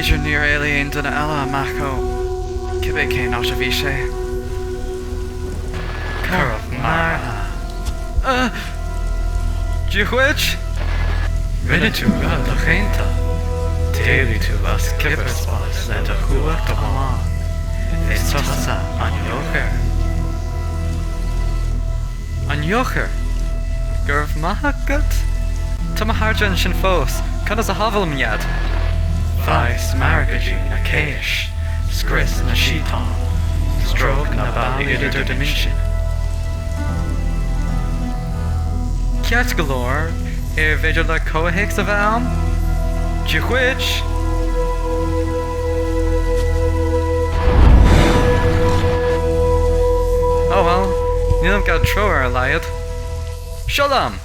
B'fhéidir níor éalaigh aon duine eile amach ó cibé cén áit a bhí sé. Corp maraithe. Dia dhuit! Rinne tú rud dodhéanta. D'éalaigh tú as cibearspás le do chumhacht amháin. Is tusa an eochair. An eochair? Go raibh maith agat? Tá mo chairde ansin fós, conas a shábhálaim iad? Faigh smaragaidí na céis, scrios na síotáin, stróic na bealaí idirdiminsin. Ceart go leor, ar féidir le comhthéacs a bheith ann? Dia dhuit! Oh well, nílim gan treoir ar a laghad. Seo liom!